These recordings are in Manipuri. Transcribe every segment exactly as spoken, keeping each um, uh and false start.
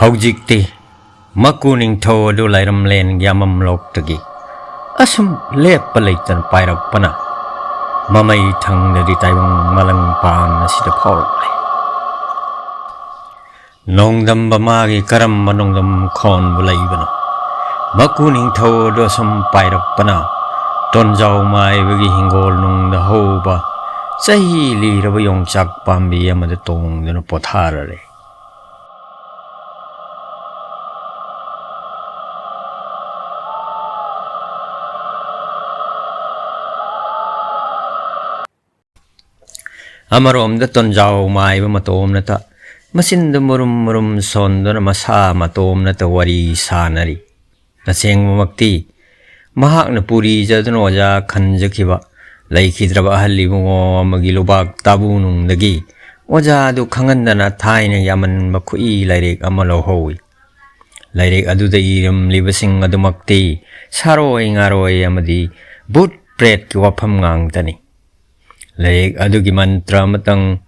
ꯍꯧꯖꯤꯛꯇꯤ ꯃꯀꯨ ꯅꯤꯡꯊꯧ ꯑꯗꯨ ꯂꯥꯏꯔꯝꯂꯦꯟꯒꯤ ꯑꯃꯝꯂꯣꯛꯇꯒꯤ ꯑꯁꯨꯝ ꯂꯦꯞꯄ ꯂꯩꯇꯅ ꯄꯥꯏꯔꯛꯄꯅ ꯃꯃꯩ ꯊꯪꯗꯗꯤ ꯇꯥꯏꯕꯪ ꯃꯥꯂꯪ ꯄꯥꯟ ꯑꯁꯤꯗ ꯐꯥꯎꯔꯛꯂꯦ꯫ ꯅꯣꯡꯗꯝꯕ ꯃꯥꯒꯤ ꯀꯔꯝꯕ ꯅꯣꯡꯗꯝ ꯈꯣꯟꯕꯨ ꯂꯩꯕꯅꯣ? ꯃꯀꯨ ꯅꯤꯡꯊꯧ ꯑꯗꯨ ꯑꯁꯨꯝ ꯄꯥꯏꯔꯛꯄꯅ ꯇꯣꯟꯖꯥꯎ ꯃꯥꯏꯕꯒꯤ ꯍꯤꯡꯒꯣꯜ ꯅꯨꯡꯗ ꯍꯧꯕ ꯆꯍꯤ ꯂꯤꯔꯕ ꯌꯣꯡꯆꯥꯛ ꯄꯥꯝꯕꯤ ꯑꯃꯗ ꯇꯣꯡꯗꯨꯅ ꯄꯣꯊꯥꯔꯔꯦ꯫ ꯑꯃꯔꯣꯝꯗ ꯇꯣꯟꯖꯥꯎ ꯃꯥꯏꯕ ꯃꯇꯣꯝꯅꯇ ꯃꯆꯤꯟꯗ ꯃꯨꯔꯨꯝ ꯃꯨꯔꯨꯝ ꯁꯣꯟꯗꯨꯅ ꯃꯁꯥ ꯃꯇꯣꯝꯅꯇ ꯋꯥꯔꯤ ꯁꯥꯅꯔꯤ꯫ ꯇꯁꯦꯡꯕꯃꯛꯇꯤ ꯃꯍꯥꯛꯅ ꯄꯨꯔꯤꯖꯗꯨꯅ ꯑꯣꯖꯥ ꯈꯟꯖꯈꯤꯕ ꯂꯩꯈꯤꯗ꯭ꯔꯕ ꯑꯍꯜ ꯏꯕꯨꯡꯉꯣ ꯑꯃꯒꯤ ꯂꯨꯕꯥꯛ ꯇꯥꯕꯨ ꯅꯨꯡꯗꯒꯤ ꯑꯣꯖꯥ ꯑꯗꯨ ꯈꯪꯍꯟꯗꯅ ꯊꯥꯏꯅꯒꯤ ꯑꯃꯟꯕ ꯈꯨꯠꯏ ꯂꯥꯏꯔꯤꯛ ꯑꯃ ꯂꯧꯍꯧꯏ꯫ ꯂꯥꯏꯔꯤꯛ ꯑꯗꯨꯗ ꯏꯔꯝꯂꯤꯕꯁꯤꯡ ꯑꯗꯨꯃꯛꯇꯤ ꯁꯥꯔꯣꯏ ꯉꯥꯔꯣꯏ ꯑꯃꯗꯤ ꯚꯨꯠ ꯄ꯭ꯔꯦꯠꯀꯤ ꯋꯥꯐꯝ ꯉꯥꯛꯇꯅꯤ꯫ ꯂꯥꯏꯔꯤꯛ ꯑꯗꯨꯒꯤ ꯃꯟꯇ꯭ꯔ ꯑꯃꯇꯪ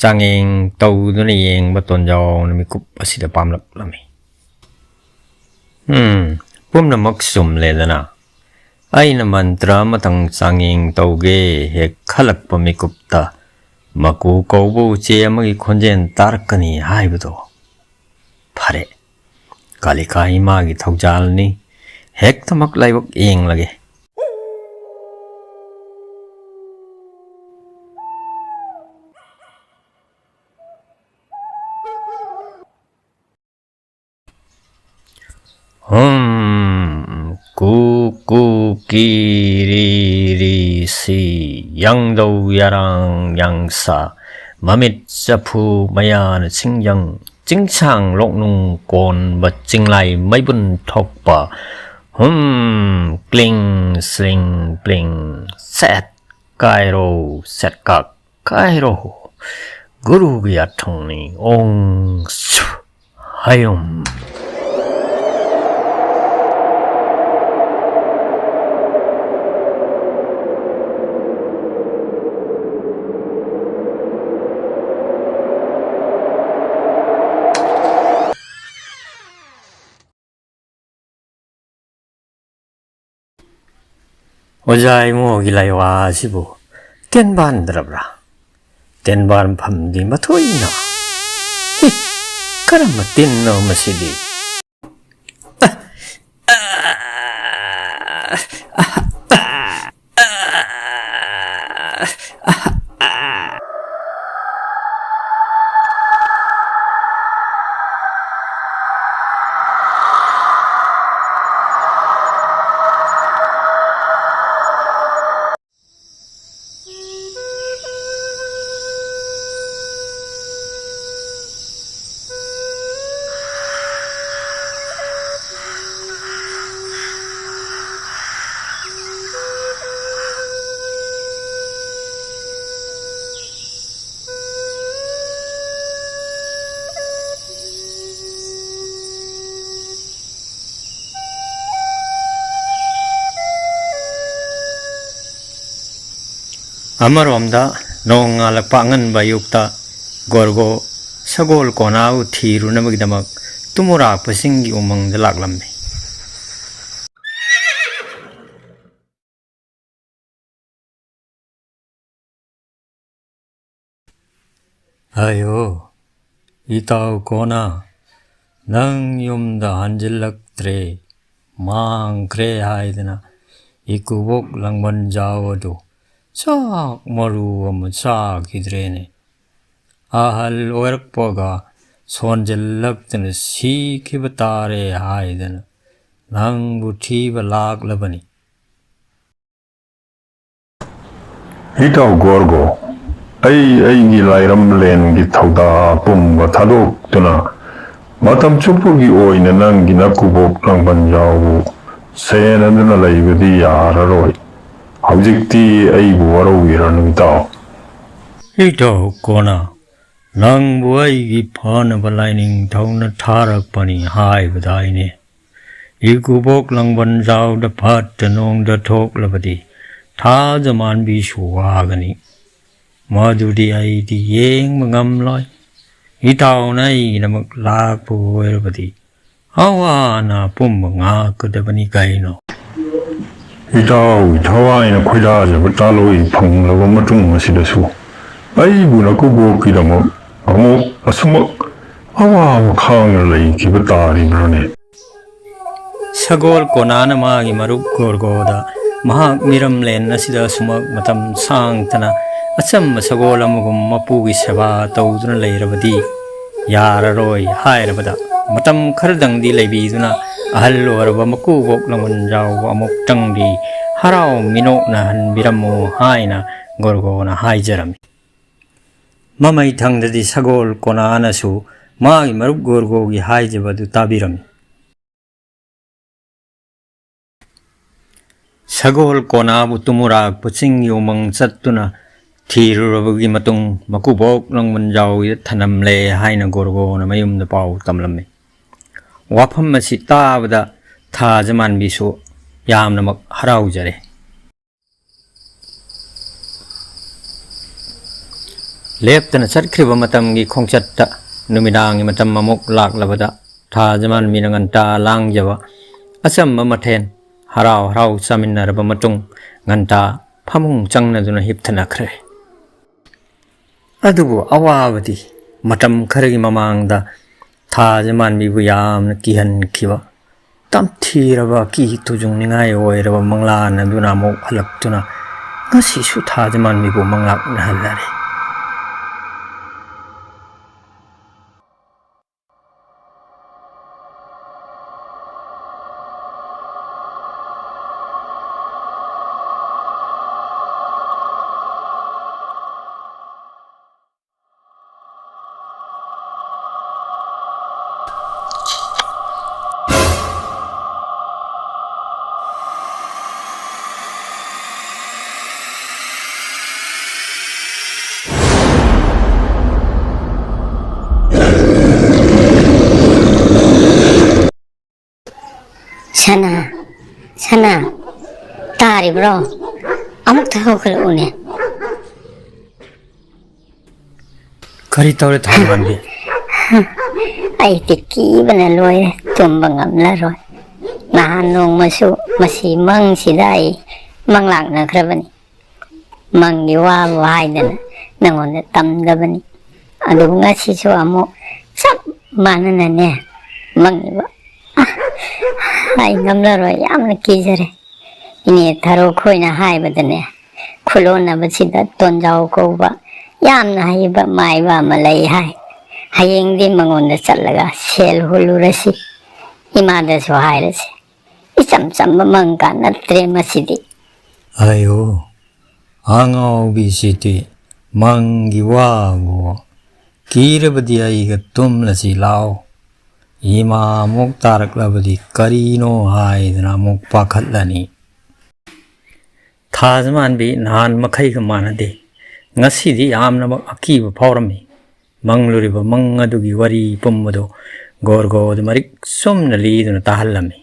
ꯆꯥꯡꯌꯦꯡ ꯇꯧꯗꯨꯅ ꯌꯦꯡꯕ ꯇꯣꯟꯖꯥꯎꯅ ꯃꯤꯀꯨꯞ ꯑꯁꯤꯗ ꯄꯥꯝꯂꯛꯂꯝꯃꯤ꯫ "ꯎꯝ, ꯄꯨꯝꯅꯃꯛ ꯆꯨꯝꯂꯦꯗꯅ꯫ ꯑꯩꯅ ꯃꯟꯇ꯭ꯔ ꯑꯃꯇꯪ ꯆꯥꯡꯌꯦꯡ ꯇꯧꯒꯦ ꯍꯦꯛ ꯈꯜꯂꯛꯄ ꯃꯤꯀꯨꯞꯇ ꯃꯀꯨ ꯀꯧꯕ ꯎꯆꯦ ꯑꯃꯒꯤ ꯈꯣꯟꯖꯦꯜ ꯇꯥꯔꯛꯀꯅꯤ ꯍꯥꯏꯕꯗꯣ꯫ ꯐꯔꯦ, ꯀꯥꯂꯤꯀꯥ ꯏꯃꯥꯒꯤ ꯊꯧꯖꯥꯜꯅꯤ, ꯍꯦꯛꯇꯃꯛ ꯂꯥꯏꯕꯛ ꯌꯦꯡꯂꯒꯦ"꯫ ꯍꯨꯝ, ꯀꯨ ꯀꯨ ꯀꯤ ꯔꯤ ꯔꯤ ꯁꯤ, ꯌꯥꯡꯗꯧ ꯌꯥꯔꯥꯡ ꯌꯥꯡꯁꯥ, ꯃꯃꯤꯠ ꯆꯐꯨ ꯃꯌꯥꯅ ꯁꯤꯡꯖꯪ, ꯆꯤꯡꯁꯥꯡ ꯂꯣꯛꯅꯨꯡ ꯀꯣꯟꯕ ꯆꯤꯡꯂꯥꯏ ꯃꯩꯕꯨꯟ ꯊꯣꯛꯄ, ꯍꯨꯝ, ꯀ꯭ꯂꯤꯡ ꯁ꯭ꯂꯤꯡ ꯄ꯭ꯂꯤꯡ, ꯁꯦꯠ ꯀꯥꯏꯔꯣ, ꯁꯦꯠꯀꯥꯛ ꯀꯥꯏꯔꯣ, ꯒꯨꯔꯨꯒꯤ ꯑꯊꯧꯅꯤ, ꯑꯣꯡ ꯁꯨ ꯍꯌꯨꯝ꯫ ꯑꯣꯖꯥ ꯏꯃꯣꯒꯤ ꯂꯥꯏꯋꯥ ꯑꯁꯤꯕꯨ ꯇꯦꯟꯕꯥꯟꯗ꯭ꯔꯕ꯭ꯔꯥ? ꯇꯦꯟꯕꯥꯟꯐꯝꯗꯤ ꯃꯊꯣꯏꯅ꯫ ꯍꯤ! ꯀꯔꯝꯕ ꯇꯤꯟꯅꯣ ꯃꯁꯤꯗꯤ? ꯑꯃꯔꯣꯝꯗ, ꯅꯣꯡ ꯉꯥꯜꯂꯛꯄ ꯑꯉꯟꯕ ꯑꯌꯨꯛꯇ ꯒꯣꯔꯒꯣ ꯁꯒꯣꯜ ꯀꯣꯅꯥꯕꯨ ꯊꯤꯔꯨꯅꯕꯒꯤꯗꯃꯛ ꯇꯨꯃꯨꯔꯥꯛꯄꯁꯤꯡꯒꯤ ꯎꯃꯪꯗ ꯂꯥꯛꯂꯝꯃꯤ꯫ "ꯑꯌꯣ, ꯏꯇꯥꯎ ꯀꯣꯅꯥ, ꯅꯪ ꯌꯨꯝꯗ ꯍꯟꯖꯤꯜꯂꯛꯇ꯭ꯔꯦ, ꯃꯥꯡꯈ꯭ꯔꯦ" ꯍꯥꯏꯗꯅ ꯏꯀꯨꯕꯣꯛ ꯂꯥꯡꯕꯟꯖꯥꯎ ꯑꯗꯨ ꯆꯥꯛ ꯃꯔꯨ ꯑꯃ ꯆꯥꯈꯤꯗ꯭ꯔꯦꯅꯦ꯫ ꯑꯍꯜ ꯑꯣꯏꯔꯛꯄꯒ ꯁꯣꯟꯖꯤꯜꯂꯛꯇꯅ ꯁꯤꯈꯤꯕ ꯇꯥꯔꯦ ꯍꯥꯏꯗꯅ ꯅꯪꯕꯨ ꯊꯤꯕ ꯂꯥꯛꯂꯕꯅꯤ꯫ ꯏꯇꯥꯎ ꯒꯣꯔꯒꯣ, ꯑꯩ ꯑꯩꯒꯤ ꯂꯥꯏꯔꯝꯂꯦꯟꯒꯤ ꯊꯧꯗꯥ ꯄꯨꯝꯕ ꯊꯥꯗꯣꯛꯇꯨꯅ ꯃꯇꯝ ꯆꯨꯞꯄꯒꯤ ꯑꯣꯏꯅ ꯅꯪꯒꯤ ꯅꯀꯨꯕꯣꯛ ꯂꯥꯡꯕꯟꯖꯥꯎꯕꯨ ꯁꯦꯟꯅꯗꯨꯅ ꯂꯩꯕꯗꯤ ꯌꯥꯔꯔꯣꯏ꯫ ꯍꯧꯖꯤꯛꯇꯤ ꯑꯩꯕꯨ ꯋꯥꯔꯧꯕꯤꯔꯅꯨ ꯏꯇꯥꯎ꯫ ꯏꯇꯥꯎ ꯀꯣꯅꯥ, ꯅꯪꯕꯨ ꯑꯩꯒꯤ ꯐꯅꯕ ꯂꯥꯏꯅꯤꯡꯊꯧꯅ ꯊꯥꯔꯛꯄꯅꯤ ꯍꯥꯏꯕꯗꯥꯏꯅꯦ꯫ ꯏꯀꯨꯕꯣꯛ ꯂꯥꯡꯕꯟꯖꯥꯎꯗ ꯐꯠꯇ ꯅꯨꯡꯗ ꯊꯣꯛꯂꯕꯗꯤ ꯊꯥꯖ ꯃꯥꯟꯕꯤꯁꯨ ꯋꯥꯒꯅꯤ꯫ ꯃꯗꯨꯗꯤ ꯑꯩꯗꯤ ꯌꯦꯡꯕ ꯉꯝꯂꯣꯏ꯫ ꯏꯇꯥꯎꯅ ꯑꯩꯒꯤꯗꯃꯛ ꯂꯥꯛꯄ ꯑꯣꯏꯔꯕꯗꯤ ꯑꯋꯥ ꯑꯅꯥ ꯄꯨꯝꯕ ꯉꯥꯛꯀꯗꯕꯅꯤ ꯀꯩꯅꯣ꯫ ꯏꯇꯥꯎꯒꯤ ꯊꯋꯥꯏꯅ ꯈꯣꯏꯗꯥꯖꯕ ꯇꯥꯂꯣꯏ ꯐꯪꯂꯕ ꯃꯇꯨꯡ ꯑꯁꯤꯗꯁꯨ ꯑꯩꯕꯨ ꯅꯀꯨꯕꯣꯛꯀꯤꯗꯃꯛ ꯑꯃꯨꯛ ꯑꯁꯨꯃꯛ ꯑꯋꯥꯕ ꯈꯥꯡꯅ ꯂꯩꯈꯤꯕ ꯇꯥꯔꯤꯕ꯭ꯔꯥꯅꯦ? ꯁꯒꯣꯜ ꯀꯣꯅꯥꯅ ꯃꯥꯒꯤ ꯃꯔꯨꯞ ꯒꯣꯔꯒꯣꯗ ꯃꯍꯥꯛ ꯃꯤꯔꯝꯂꯦꯟ ꯑꯁꯤꯗ ꯑꯁꯨꯃꯛ ꯃꯇꯝ ꯁꯥꯡꯇꯅ ꯑꯆꯝꯕ ꯁꯒꯣꯜ ꯑꯃꯒꯨꯝ ꯃꯄꯨꯒꯤ ꯁꯦꯕꯥ ꯇꯧꯗꯨꯅ ꯂꯩꯔꯕꯗꯤ ꯌꯥꯔꯔꯣꯏ ꯍꯥꯏꯔꯕꯗ, ꯃꯇꯝ ꯈꯔꯗꯪꯗꯤ ꯂꯩꯕꯤꯗꯨꯅ ꯑꯍꯜ ꯑꯣꯏꯔꯕ ꯃꯀꯨꯕꯣꯛ ꯂꯥꯡꯕꯟꯖꯥꯎꯕꯨ ꯑꯃꯨꯛꯇꯪꯗꯤ ꯍꯔꯥꯎ ꯃꯤꯅꯣꯛꯅꯍꯟꯕꯤꯔꯝꯃꯨ ꯍꯥꯏꯅ ꯒꯣꯔꯒꯣꯅ ꯍꯥꯏꯖꯔꯝꯃꯤ꯫ ꯃꯃꯩ ꯊꯪꯗꯗꯤ ꯁꯒꯣꯜ ꯀꯣꯅꯥꯅꯁꯨ ꯃꯥꯒꯤ ꯃꯔꯨꯞ ꯒꯣꯔꯒꯣꯒꯤ ꯍꯥꯏꯖꯕ ꯑꯗꯨ ꯇꯥꯕꯤꯔꯝꯃꯤ꯫ ꯁꯒꯣꯜ ꯀꯣꯅꯥꯕꯨ ꯇꯨꯃꯨꯔꯥꯛꯄ ꯆꯤꯡꯒꯤ ꯎꯃꯪ ꯆꯠꯇꯨꯅ ꯊꯤꯔꯨꯔꯕꯒꯤ ꯃꯇꯨꯡ ꯃꯀꯨꯕꯣꯛ ꯂꯥꯡꯕꯟꯖꯥꯎꯒꯤꯗ ꯊꯅꯝꯂꯦ ꯍꯥꯏꯅ ꯒꯣꯔꯒꯣꯅ ꯃꯌꯨꯝꯗ ꯄꯥꯎ ꯇꯝꯂꯝꯃꯤ꯫ ꯋꯥꯐꯝ ꯑꯁꯤ ꯇꯥꯕꯗ ꯊꯥꯖꯃꯥꯟꯕꯤꯁꯨ ꯌꯥꯝꯅꯃꯛ ꯍꯔꯥꯎꯖꯔꯦ꯫ ꯂꯦꯞꯇꯅ ꯆꯠꯈ꯭ꯔꯤꯕ ꯃꯇꯝꯒꯤ ꯈꯣꯡꯆꯠꯇ ꯅꯨꯃꯤꯗꯥꯡꯒꯤ ꯃꯇꯝ ꯑꯃꯨꯛ ꯂꯥꯛꯂꯕꯗ ꯊꯥꯖꯃꯥꯟꯕꯤꯅ ꯉꯟꯇꯥ ꯂꯥꯡꯖꯕ ꯑꯆꯝꯕ ꯃꯊꯦꯜ ꯍꯔꯥꯎ ꯍꯔꯥꯎ ꯆꯥꯃꯤꯟꯅꯔꯕ ꯃꯇꯨꯡ ꯉꯟꯇꯥ ꯐꯃꯨꯡ ꯆꯪꯅꯗꯨꯅ ꯍꯤꯞꯊꯅꯈ꯭ꯔꯦ꯫ ꯑꯗꯨꯕꯨ ꯑꯋꯥꯕꯗꯤ ꯃꯇꯝ ꯈꯔꯒꯤ ꯃꯃꯥꯡꯗ ꯊꯥꯖꯃꯥꯟꯕꯤꯕꯨ ꯌꯥꯝꯅ ꯀꯤꯍꯟꯈꯤꯕ ꯇꯝꯊꯤꯔꯕ ꯑꯀꯤ ꯇꯨꯖꯨꯡꯅꯤꯡꯉꯥꯏ ꯑꯣꯏꯔꯕ ꯃꯪꯂꯥꯟ ꯑꯗꯨꯅ ꯑꯃꯨꯛ ꯍꯜꯂꯛꯇꯨꯅ ꯉꯁꯤꯁꯨ ꯊꯥꯖꯃꯥꯟꯕꯤꯕꯨ ꯃꯪꯂꯥꯛꯅꯍꯜꯂꯔꯦ꯫ ꯁꯅꯥ, ꯁꯅꯥ, ꯇꯥꯔꯤꯕ꯭ꯔꯣ? ꯑꯃꯨꯛꯇ ꯍꯧꯒꯠꯂꯛꯎꯅꯦ꯫ ꯀꯔꯤ ꯇꯧꯔꯦ ꯊꯥꯖꯃꯥꯟꯕꯤ? ꯑꯩꯗꯤ ꯀꯤꯕꯅ ꯂꯣꯏꯔꯦ, ꯇꯨꯝꯕ ꯉꯝꯂꯔꯣꯏ꯫ ꯅꯍꯥꯟ ꯅꯣꯡꯃꯁꯨ ꯃꯁꯤ ꯃꯪꯁꯤꯗ ꯑꯩ ꯃꯪꯂꯥꯛꯅꯈ꯭ꯔꯕꯅꯤ꯫ ꯃꯪꯒꯤ ꯋꯥꯕꯨ ꯍꯥꯏꯗꯅ ꯅꯪꯉꯣꯟꯗ ꯇꯝꯗꯕꯅꯤ꯫ ꯑꯗꯨꯕꯨ ꯉꯁꯤꯁꯨ ꯑꯃꯨꯛ ꯆꯞ ꯃꯥꯟꯅꯅꯅꯦ ꯃꯪꯉꯤꯕ꯫ ꯑ, ꯑꯩ ꯉꯝꯂꯔꯣꯏ, ꯌꯥꯝꯅ ꯀꯤꯖꯔꯦ꯫ ꯏꯅꯦ ꯊꯔꯣ ꯈꯣꯏꯅ ꯍꯥꯏꯕꯗꯅꯦ, ꯈꯨꯂꯣꯟꯅꯕꯁꯤꯗ ꯇꯣꯟꯖꯥꯎ ꯀꯧꯕ ꯌꯥꯝꯅ ꯍꯩꯕ ꯃꯥꯏꯕ ꯑꯃ ꯂꯩ ꯍꯥꯏ꯫ ꯍꯌꯦꯡꯗꯤ ꯃꯉꯣꯟꯗ ꯆꯠꯂꯒ ꯁꯦꯜ ꯍꯨꯜꯂꯨꯔꯁꯤ, ꯏꯃꯥꯗꯁꯨ ꯍꯥꯏꯔꯁꯤ꯫ ꯏꯆꯝ ꯆꯝꯕ ꯃꯪ ꯀꯥ ꯅꯠꯇ꯭ꯔꯦ ꯃꯁꯤꯗꯤ꯫ ꯑꯌꯣ, ꯑꯉꯥꯎꯕꯤꯁꯤꯗꯤ ꯃꯪꯒꯤ ꯋꯥꯕꯨ꯫ ꯀꯤꯔꯕꯗꯤ ꯑꯩꯒ ꯇꯨꯝꯂꯁꯤ ꯂꯥꯎ꯫ ꯏꯃꯥ ꯑꯃꯨꯛ ꯇꯥꯔꯛꯂꯕꯗꯤ ꯀꯔꯤꯅꯣ ꯍꯥꯏꯗꯅ ꯑꯃꯨꯛ ꯄꯥꯈꯠꯂꯅꯤ꯫ ꯊꯥꯖꯃꯥꯟꯕꯤ ꯅꯍꯥꯟ ꯃꯈꯩꯒ ꯃꯥꯟꯅꯗꯦ꯫ ꯉꯁꯤꯗꯤ ꯌꯥꯝꯅꯃꯛ ꯑꯀꯤꯕ ꯐꯥꯎꯔꯝꯃꯤ꯫ ꯃꯪꯂꯨꯔꯤꯕ ꯃꯪ ꯑꯗꯨꯒꯤ ꯋꯥꯔꯤ ꯄꯨꯝꯕꯗꯨ ꯒꯣꯔꯒꯣꯗ ꯃꯔꯤꯛ ꯆꯨꯝꯅ ꯂꯤꯗꯨꯅ ꯇꯥꯍꯜꯂꯝꯃꯤ꯫